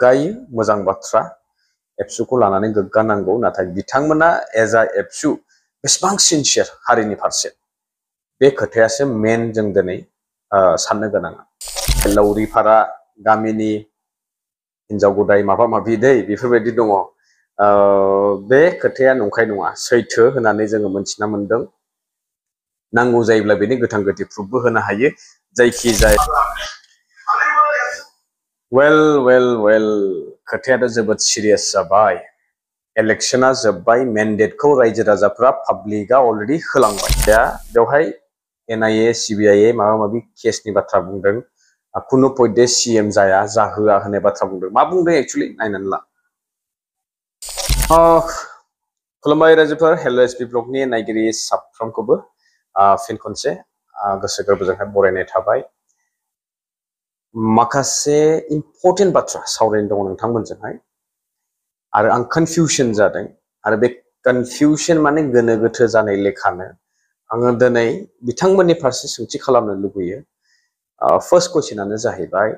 गोग्गायो मोजां बाथ्रा एबसुखौ लानानै गोग्गानांगौ नाथाय बिथांमोना एज आ एबसु बेसेबां सिनसियार हारिनि फारसे बे खोथायासो मेन जों दिनै साननो गोनां लौरिपारा गामिनि हिनजाव गदाय माबा माबि दै बेफोरबायदि दङ बे खोथाया नंखाय नङा सैथो होननानै जोङो मोनथिना मोनदों नांगौ जायोब्ला बेनि गोथां गोथि प्रुफबो होनो हायो जायखि जाया वेल खोथायाथ' जोबोद सिरियास जाबाय इलेक्शना जोब्बाय मेन्डेटखौ रायजो राजाफ्रा पाब्लिकआ अलरेडि होलांबाय दा बेवहाय एनआईए सीबीआई माबा माबि केसनि बाथ्रा बुंदों कुनु पयदे सीएम जाया जाहोआ होननाय बाथ्रा बुंदों मा बुंदों एक्चुअली नायनानै ला खुलुमबाय रायजोफोर हेल' एसपी ब्लगनि नायगिरि साफ्रोमखौबो फिन खनसे गोसो गोरबोजोंहाय बरायनाय थाबाय माखासे इम्पर्टेन्ट बाथ्रा सावरायनो दङ नोंथांमोनजोंहाय आरो आं कनफिउजन जादों आरो बे कनफिउजन माने गोनो गोथो जानाय लेखानो आङो दिनै बिथांमोननि फारसे सोंथि खालामनो लुबैयो फार्स्ट क्वेश्चनानो जाहैबाय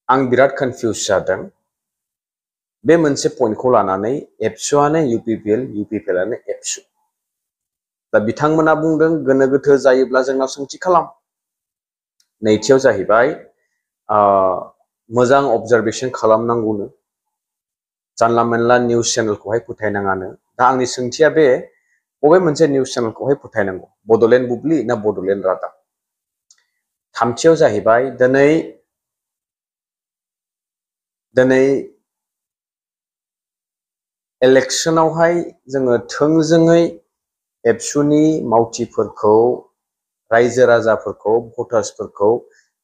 आं बिराद कनफिउज जादों बे मोनसे पइन्टखौ लानानै एबसुआनो यूपीपीएलआनो एबसु दा बिथांमोना बुंदों गोनो गोथो जायोब्ला जोंनाव सोंथि खालाम नैथियाव जाहैबाय मोजां अबजारभेशन खालामनांगौनो जानला मोनला निउज चेनेलखौहाय फोथायनाङानो दा आंनि सोंथिया बे बबे मोनसे निउज चेनेलखौहाय फोथायनांगौ बड'लेण्ड बुब्लि ना बड'लेण्ड रादाब थामथियाव जाहैबाय दिनै इलेक्शनावहाय जोङो थोंजोङै एबसुनि मावथिफोरखौ रायजो राजाफोरखौ भटार्सफोरखौ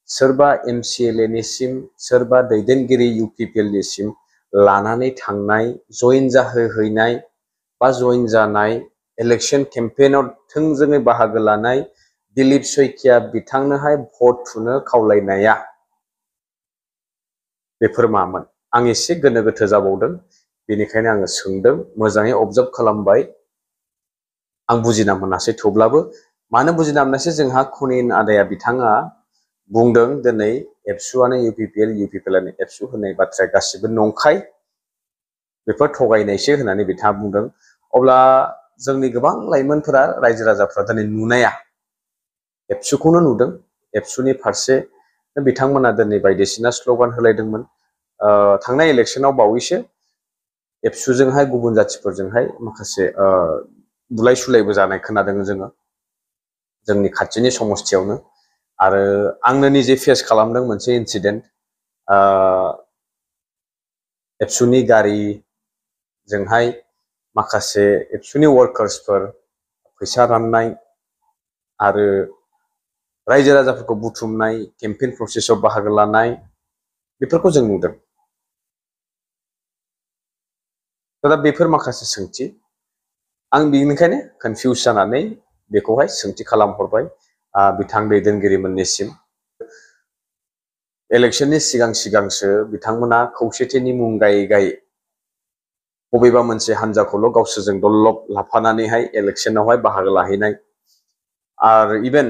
सोरबा एमसिएलएनिसिम सोरबा दैदेनगिरि यूपीपीएलनिसिम लानानै थांनाय जइन जाहोहैनाय बा जइन जानाय इलेक्शन केम्पेइनाव थोंजोङै बाहागो लानाय दिलीप शइकिया बिथांनोहाय भट थुनो खावलायनाया बेफोर मामोन आं एसे गोनो गोथो जाबावदों बेनिखायनो आङो सोंदों मोजाङै अबजार्भ खालामबाय आं बुजिना मोनासै थेवब्लाबो मानो बुजिना मोनासै जोंहा खनिन आदाया बिथाङा बुंदों दिनै एबसुआनो यूपीपीएलआनो एबसु होननाय बाथ्राया गासिबो नंखाय बेफोर थगायनायसो होननानै बिथाङा बुंदों अब्ला जोंनि गोबां लाइमोनफोरा रायजो राजाफ्रा दिनै नुनाया एबसुखौनो नुदों एबसुनि फारसे बिथांमोना दिनै बायदिसिना स्ल'गान होलायदोंमोन थांनाय इलेक्शनाव बावैसो एबसुजोंहाय गुबुन जाथिफोरजोंहाय माखासे बुलाय सुलायबो जानाय खोनादों जोङो जोंनि खाथिनि समस्थियावनो आरो आंनो निजे फेस खालामदों मोनसे इनसिडेन्ट एबसुनि गारिजोंहाय माखासे एबसुनि वार्कार्सफोर फैसा राननाय आरो रायजो राजाफोरखौ बुथुमनाय केम्पेइन प्रसेसआव बाहागो लानाय बेफोरखौ जों नुदों दा बेफोर माखासे सोंथि आं बेनिखायनो कनफिउज जानानै बेखौहाय सोंथि खालामहरबाय बिथां दैदेनगिरिमोननिसिम इलेक्शननि सिगांसो बिथांमोना खौसेथिनि मुं गायै गायै बबेबा मोनसे हान्जाखौल' गावसोरजों दल्लब लाफानानैहाय इलेक्शनावहाय बाहागो लाहैनाय आरो इभेन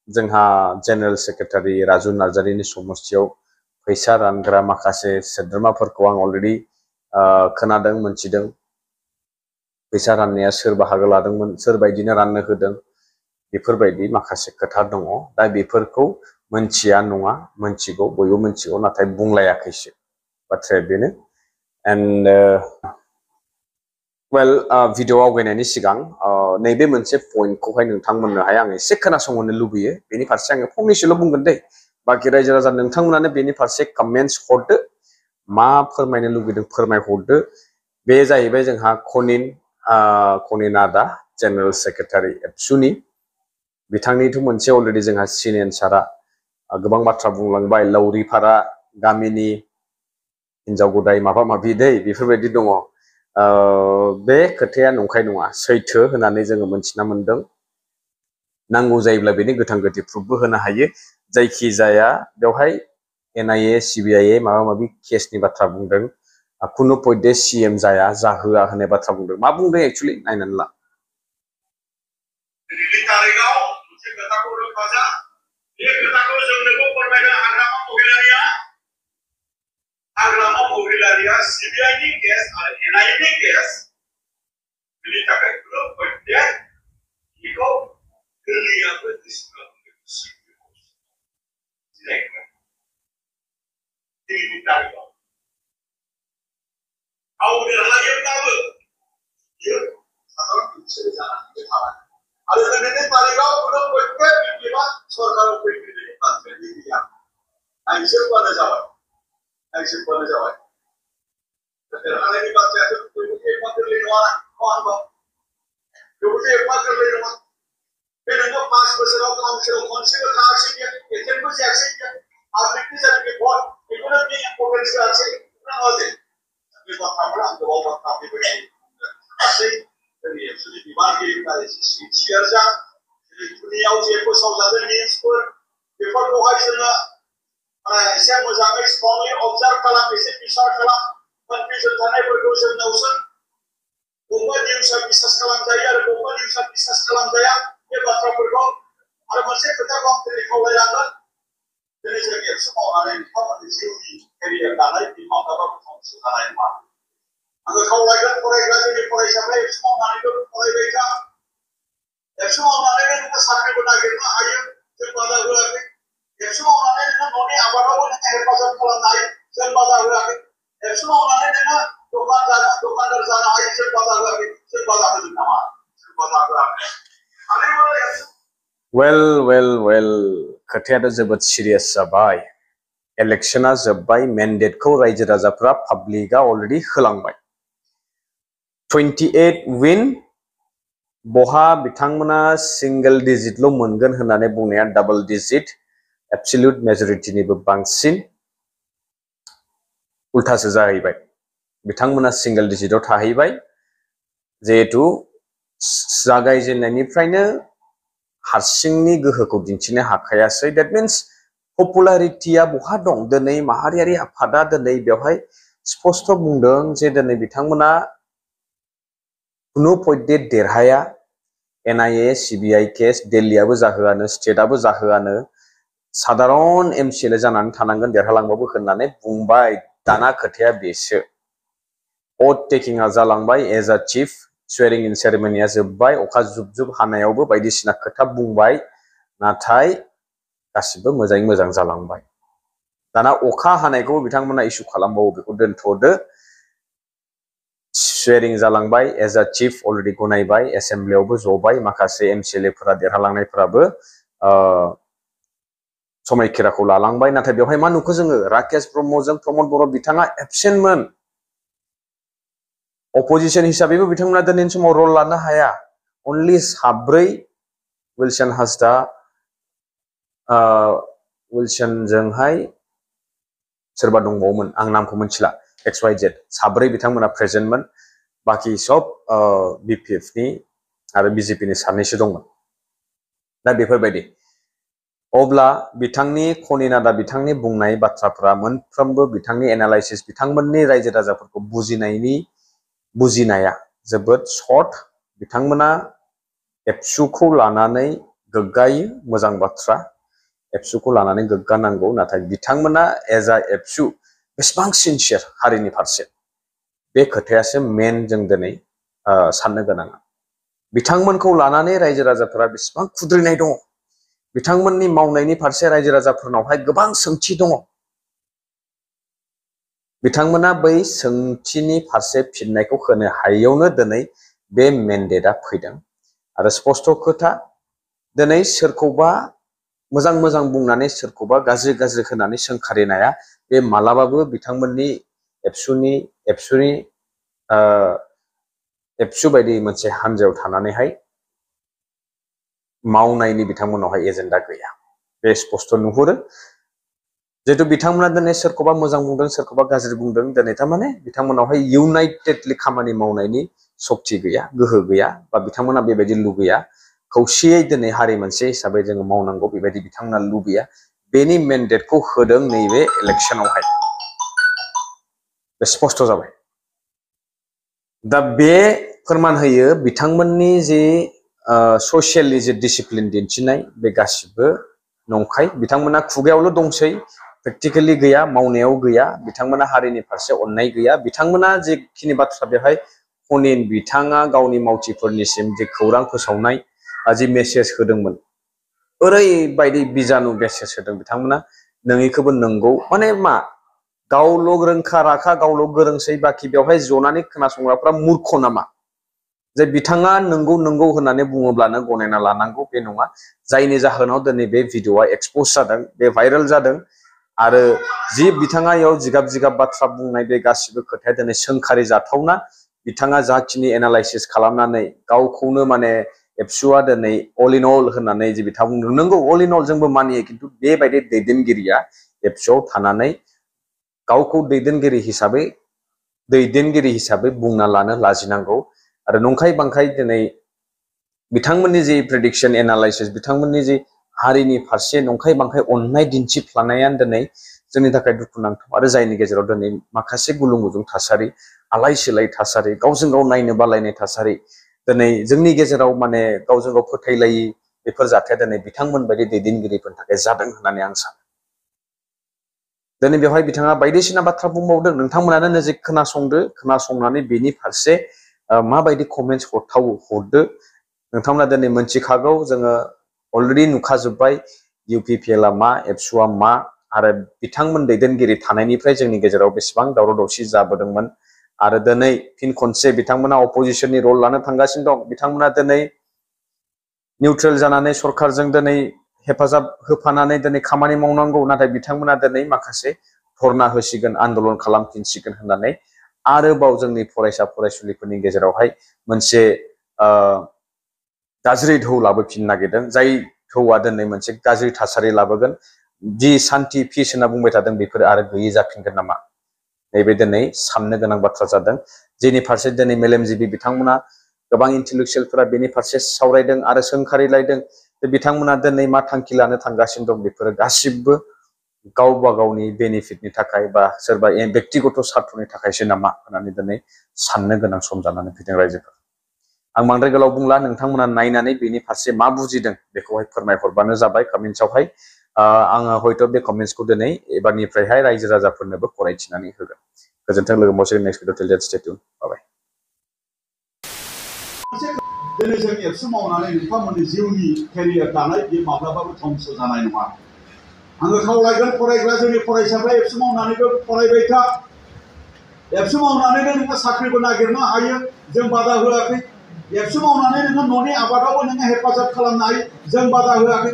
जोंहा जेनेरेल सेक्रेटारि राजु नार्जारिनि समस्थियाव फैसा रानग्रा माखासे सोद्रोमाफोरखौ आं अलरेडि खोनादों मोनथिदों फैसा राननाया सोर बाहागो लादोंमोन सोर बायदिनो राननो होदों बेफोरबायदि माखासे खोथा दङ दा बेफोरखौ मोनथिया नङा मोनथिगौ बयबो मोनथिगौ नाथाय बुंलायाखैसो बाथ्राया बेनो एन्ड वेल भिडिअ आवगायनायनि सिगां नैबे मोनसे पइन्टखौहाय नोंथांमोननोहाय आं एसे खोनासंहोनो लुबैयो बेनि फारसे आङो फंनैसोल' बुंगोन दै बाखि रायजो राजा नोंथांमोनानो बेनि फारसे कमेन्ट्स हरदो मा फोरमायनो लुबैदों फोरमायहरदो बे जाहैबाय जोंहा खनिन आदा जेनेरेल सेक्रेटारि एबसुनि बिथांनिथ' मोनसे अलरेडि जोंहा सिनियन सारा गोबां बाथ्रा बुंलांबाय लौरिपारा गामिनि हिनजाव गदाय माबा माबि दै बेफोरबायदि दङ बे खोथाया नंखाय नङा सैथो होननानै जोङो मोनथिना मोनदों नांगौ जायोब्ला बेनि गोथां गोथि प्रुफबो होनो हायो जायखि जाया बेवहाय एनआईए सीबीआई माबा माबि केसनि बाथ्रा बुंदों कुनु पयदे सीएम जाया जाहोआ होननाय बाथ्रा बुंदों मा बुंदों एक्चुअली नायनानै ला CBI ni case atau NIA ni case ini tak ada dia itu kerja berdiskusi tidak ini tak ada awal dia lagi tahu dia atau sejarah kita ada yang tadi kau belum berke kita sorgar berke ini pasti dia aisyah pada jawab Terhadap ini pasti ada kebutuhan pasal lingkungan, kawan. Kebutuhan pasal lingkungan. Kenapa pas bersama konsel kasih dia, itu pun kasih dia. Aplikasi jadi buat, itu nanti yang potensial sih, orang ada. Tapi bapak orang tu bawa tapi begini. Asing, jadi sudah dibagi dari sisi siarja. Jadi dunia usia pun saudara ni sekolah. Before kau hasilnya, saya menjaga strongly observe kalau bisa kalau confusion tanah berdosen nausan, bukan dia usah bisnis kalam jaya, bukan dia usah bisnis kalam jaya, dia bakal bergol. Ada masih kita waktu di kawayangan, jadi jadi semua orang ini kalau di sini kerja tanah di mana apa pun tanah ini mana. Agar kawayangan koreksi siapa semua orang itu koreksi. Semua orang ini kita sakit benar ayo cepat lagi. Semua orang ini noni apa-apa yang terpaksa kalam jaya, cepat lagi. Semua orang ini dengan dokter sana aja cepat lagi nama. Well. खोथाया जोबोद serious जाबाय इलेक्शना जोब्बाय मेन्डेटखौ रायजो राजाफोरा पाब्लिकआ already होलांबाय 28 विन बहा बिथांमोना single digital' मोनगोन होननानै बुंनाया डाबल डिजिट एब्सोल्युट मेजरिटिनिबो बांसिन उल्टासो जाहैबाय बिथांमोना सिंगल डिजिटआव थाहैबाय जिहेतु जागायजेननायनिफ्रायनो हारसिंनि गोहोखौ दिन्थिनो हाखायासै दैट मीन्स पपुलारिटिया बहा दं दिनै माहारियारि आफादा दिनै बेवहाय स्पष्ट बुंदों जे दिनै बिथांमोना कुनु पइन्टे देरहाया एनआईए सीबीआई केस दिल्लीयाबो जाहोआनो स्टेटआबो जाहोआनो साधारन एमसीएल जानानै थानांगोन देरहालांबाबो होननानै बुंबाय दाना खोथाया बेसो ओथ टेकिंआ जालांबाय एज अ चीफ स्वेरिं इन सेरेमनिया जोब्बाय अखा जुब जुब हानायावबो बायदिसिना खोथा बुंबाय नाथाय गासिबो मोजाङै मोजां जालांबाय दाना अखा हानायखौ बिथांमोना इस्यु खालामबावो बेखौ दोनथ'दो स्वेरिं जालांबाय एज अ चीफ अलरेडि गनायबाय एसेम्ब्लियावबो जबाय माखासे एमसीएलएफोरा देरहालांनायफोराबो समायखिराखौ लालांबाय नाथाय बेवहाय मा नुखो जोङो राकेश ब्रह्मजों प्रमद बर' बिथाङा एबसेन्टमोन अपोजिशन हिसाबैबो बिथांमोना दिनैनि समाव रल लानो हाया अनलि साब्रै विल्सन हासदा विल्सनजोंहाय सोरबा दंबावोमोन आं नामखौ मिथिला XYZ साब्रै बिथांमोना प्रेजेन्टमोन बाकी सब बीपीएफनि आरो बीजेपीनि सानैसो दंमोन दा बेफोरबायदि अब्ला बिथांनि खनिनादा बिथांनि बुंनाय बाथ्राफोरा मोनफ्रोमबो बिथांनि एनालाइसिस बिथांमोननि रायजो राजाफोरखौ बुजिनाया जोबोद सर्ट बिथांमोना एबसुखौ लानानै गोग्गायो मोजां बाथ्रा एबसुखौ लानानै गोग्गानांगौ नाथाय बिथांमोना एज अ एबसु बेसेबां सिनसियार हारिनि फारसे बे खोथायासो मेन जों दिनै साननो गोनां बिथांमोनखौ लानानै रायजो राजाफोरा बेसेबां खुद्रिनाय दङ बिथांमोननि मावनायनि फारसे रायजो राजाफोरनावहाय गोबां सोंथि दङ बिथांमोना बै सोंथिनि फारसे फिननायखौ होनो हायैयावनो दिनै बे मेन्डेटआ फैदों आरो स्पष्ट खोथा दिनै सोरखौबा मोजां मोजां बुंनानै सोरखौबा गाज्रि गाज्रि होनानै सोंखारिनाया बे मालाबाबो बिथांमोननि एबसु बायदि मोनसे हानजायाव थानानैहाय मावनायनि बिथांमोनावहाय एजेन्डा गैया बे स्पष्ट नुहुरो जेतु बिथांमोना दिनै सोरखौबा मोजां बुंदों सोरखौबा गाज्रि बुंदों दिनै थारमाने बिथांमोनावहाय इउनाइटेडलि खामानि मावनायनि शक्ति गैया गोहो गैया बा बिथांमोना बेबायदि लुगैया खौसेयै दिनै हारि मोनसे हिसाबै जोङो मावनांगौ बेबायदि बिथांमोना लुगैया बेनि मेन्डेटखौ होदों नैबे इलेक्शनावहाय बे स्पष्ट जाबाय दा बे फोरमान होयो बिथांमोननि जे ससियेलि जे डिसिप्लिन दिन्थिनाय बे गासिबो नंखाय बिथांमोना खुगायावल' दंसै प्रेक्टिकलि गैया मावनायाव गैया बिथांमोना हारिनि फारसे अननाय गैया बिथांमोना जेखिनि बाथ्रा बेवहाय खनिन बिथाङा गावनि मावथिफोरनिसिम जे खौरां फोसावनाय जि मेसेज होदोंमोन ओरैबायदि बिजानु मेसेज होदों बिथांमोना नङैखौबो नंगौ माने मा गावल' रोंखा राखा गावल' गोरोंसै बाखि बेवहाय जनानै खोनासंग्राफ्रा मूर्ख नामा जे बिथाङा नंगौ नंगौ होननानै बुङोब्लानो गनायना लानांगौ बे नङा जायनि जाहोनाव दिनै बे भिडिअआ एक्सप'ज जादों बे भाइरेल जादों आरो जि बिथाङा याव जिगाब जिगाब बाथ्रा बुंनाय बे गासिबो खोथाया दिनै सोंखारि जाथावना बिथाङा जाखिनि एनालाइसिस खालामनानै गावखौनो माने एबसुआ दिनै अल इन अल होननानै जे बिथाङा बुंदों नंगौ अल इन अल जोंबो मानियो खिन्थु बेबायदि दैदेनगिरिया एबसुआव थानानै गावखौ दैदेनगिरि हिसाबै बुंना लानो लाजिनांगौ आरो नंखाय बांखाय दिनै बिथांमोननि जि प्रेडिक्शन एनालाइसिस बिथांमोननि जि हारिनि फारसे नंखाय बांखाय अननाय दिन्थिफ्लानायानो दिनै जोंनि थाखाय दुखुनांथाव आरो जायनि गेजेराव दिनै माखासे गुलुं गुजुं थासारि आलाय सिलाय थासारि गावजों गाव नायनो बालायनाय थासारि दिनै जोंनि गेजेराव माने गावजों गाव फोथायलायि बेफोर जाथाया दिनै बिथांमोन बायदि दैदेनगिरिफोरनि थाखाय जादों होननानै आं सानो दिनै बेवहाय बिथाङा बायदिसिना बाथ्रा बुंबावदों नोंथांमोनानो निजे खोनासंनानै बेनि फारसे माबायदि कमेन्ट्स हरदो नोंथांमोना दिनै मोनथिखागौ जोङो अलरेडि नुखाजोब्बाय UPPL आ मा एबसुआ मा आरो बिथांमोन दैदेनगिरि थानायनिफ्राय जोंनि गेजेराव बेसेबां दावराव दावसि जाबोदोंमोन आरो दिनै फिन खनसे बिथांमोना अपोजिशननि रल लानो थांगासिनो दं बिथांमोना दिनै निउट्रेल जानानै सरकारजों दिनै हेफाजाब होफानानै दिनै खामानि मावनांगौ नाथाय बिथांमोना दिनै माखासे धरना होसिगोन आन्दोलन खालामफिनसिगोन होननानै आरोबाव जोंनि फरायसा फरायसुलिफोरनि गेजेरावहाय मोनसे गाज्रि ढौ लाबोफिननो नागिरदों जाय ढौआ दिनै मोनसे गाज्रि थासारि लाबोगोन जि सान्थि पिस होनना बुंबाय थादों बेफोर आरो गैयै जाफिनगोन नामा नैबे दिनै साननो गोनां बाथ्रा जादों जेनि फारसे दिनै मेलेमजिबि बिथांमोना गोबां इन्टेलेक्सुयेलफोरा बेनि फारसे सावरायदों आरो सोंखारिलायदों जे बिथांमोना दिनै मा थांखि लानो थांगासिनो दं बेफोरो गासिबो गावबा गावनि बेनिफिटनि थाखाय बा सोरबा बेक्तिगत स्वार्थनि थाखायसो नामा होननानै दिनै साननो गोनां सम जानानै फैदों रायजोफोर आं बांद्राय गोलाव बुंला नोंथांमोना नायनानै बेनि फारसे मा बुजिदों बेखौहाय फोरमायहरबानो जाबाय कमेन्ट्सआवहाय आङो हयथ' बे कमेन्ट्सखौ दिनै एबारनिफ्रायहाय रायजो राजाफोरनोबो फरायथिनानै होगोन गोजोन्थों लोगो मोनसे next video till that stay tune bye दिनै जों एबसु मावनानै नोंथांमोननि जिउनि केरियार दानाय बे माब्लाबाबो ध्वंस जानाय नङा आङो खावलायगोन फरायग्रा जोंनि फरायसाफ्रा एबसु मावनानैबो फरायबाय था एबसु मावनानैनो नोङो साख्रिबो नागिरनो हायो जों बादा होआखै एबसु मावनानै नोङो न'नि आबादावबो नोङो हेफाजाब खालामनो हायो जों बादा होआखै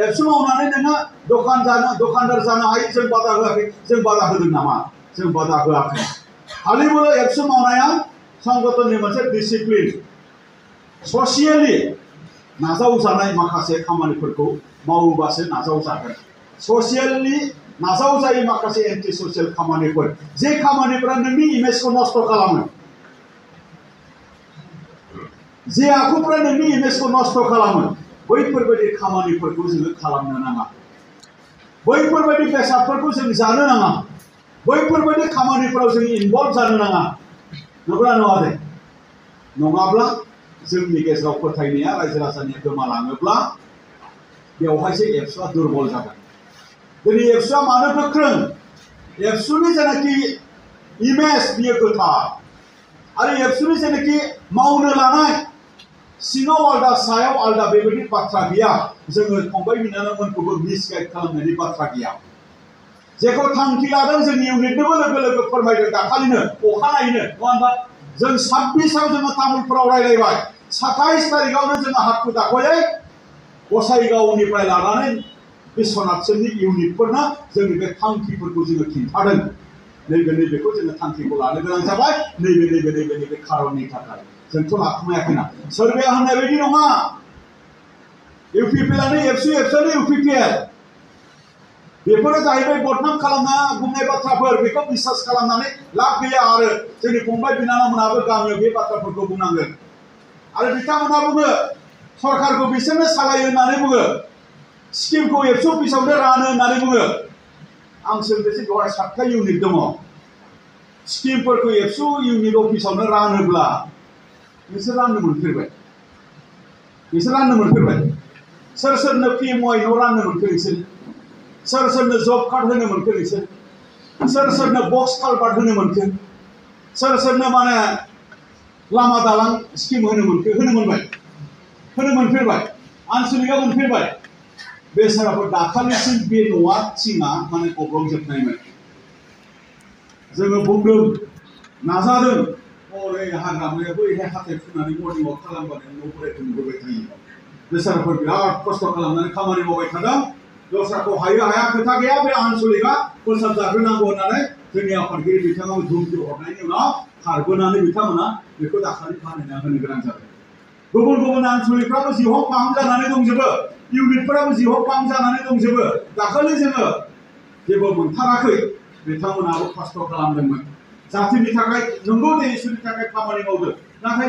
एबसु मावनानै नोङो दखानदार जानो हायो जों बादा होआखै जों बादा होदों नामा जों बादा होआखै खालिबो एबसु मावनाया संगठननि मोनसे डिसिप्लिन ससियेलि नाजावजानाय माखासे खामानिफोरखौ मावोबासो नाजावजागोन ससियेलि नाजावजायै माखासे एन्टि ससियेल खामानिफोर जे खामानिफोरा नोंनि इमेजखौ नस्थ' खालामो जे आखुफ्रा नोंनि इमेजखौ नस्थ' खालामो बैफोरबायदि खामानिफोरखौ जोङो खालामनो नाङा बैफोरबायदि बेसादफोरखौ जों जानो नाङा बैफोरबायदि खामानिफोराव जों इनभल्भ जानो नाङा नंगौना नङा दे नङाब्ला जोंनि गेजेराव फोथायनाया रायजो राजानि गोमालाङोब्ला बेवहायसो एबसुआ दुर्बल जागोन दिनै एबसुआ मानो गोख्रों एबसुनि जेनाखि इमेज बियो गोथार आरो एबसुनि जेनाखि मावनो लानाय सिङाव आलदा सायाव आलदा बेबायदि बाथ्रा गैया जोङो फंबाय बिनानावमोनखौबो मिसगाइड खालामनायनि बाथ्रा गैया जेखौ थांखि लादों जोंनि इउनिटनोबो लोगो लोगो फोरमायदों दाखालिनो अखानायैनो नङा होनबा जों 26आव जोङो तामुलपुराव रायलायबाय 27 तारिखआवनो जोङो हाखु दाखुयै गसाइगावनिफ्राय लानानै बिश्वनाथसिमनि इउनिटफोरनो जोंनि बे थांखिफोरखौ जोङो खिन्थादों नैबेखौ जोङो थांखिखौ लानो गोनां जाबाय नैबे खारननि थाखाय जोंथ' लाखुमायाखैना सोरबाया होननाय बायदि नङा इउपिपिएलआनो एबसुआनो इउपिपिएल बेफोरो जाहैबाय बदनाम खालामना बुंनाय बाथ्राफोर बेखौ बिश्वास खालामनानै लाब गैया आरो जोंनि फंबाय बिनानावमोनाबो गामियाव बे बाथ्राफोरखौ बुंनांगोन आरो बिथांमोना बुङो सरकारखौ बिसोरनो सालायो होननानै बुङो स्किमखौ एबसु अफिसावनो रानो होननानै बुङो आं सोंदोंसै बेवहाय 7टा इउनिट दङ स्किमफोरखौ एबसु इउनिट अफिसावनो रानोब्ला बिसोर राननो मोनफेरबाय सोर सोरनो पिएमवाइनाव राननो मोनखो बिसोर सोर सोरनो जब कार्ड होनो मोनखो नोंसोर सोर सोरनो बक्स कालभार्ट होनो मोनखो सोर सोरनो माने लामा दालां स्किम होनो मोनबाय होनो मोनफेरबाय आनसलिकआ मोनफेरबाय बेसाराफोर दाखालिसिम बे न'आ थिङा माने गब्लंजोबनायमोन जोङो बुंदों नाजादों ओरै हाग्रामायाव बैहाय हाथाय फुनानै मर्निं वाक खालामबानो न' बोरायखौ नुबोबाय थायो बेसाराफोर बिराद खस्थ' खालामनानै खामानि मावबाय थादों दस्राखौ हायो हाया खोथा गैया बे आनसलिकआ फोसाबजाग्रोनांगौ होननानै जोंनि आफादगिरि बिथाङा धुमखि हरनायनि उनाव खारबोनानै बिथांमोना बेखौ दाखालि बानायना होनो गोनां जादों गुबुन गुबुन आनसलिकफ्राबो जिहक फाहाम जानानै दंजोबो इउनिटफोराबो जिहक फाहाम जानानै दंजोबो दाखालि जोङो जेबो मोनथाराखै बिथांमोनाबो खस्थ' खालामदोंमोन जातिनि थाखाय नंगौ देशनि थाखाय खामानि मावदों नाथाय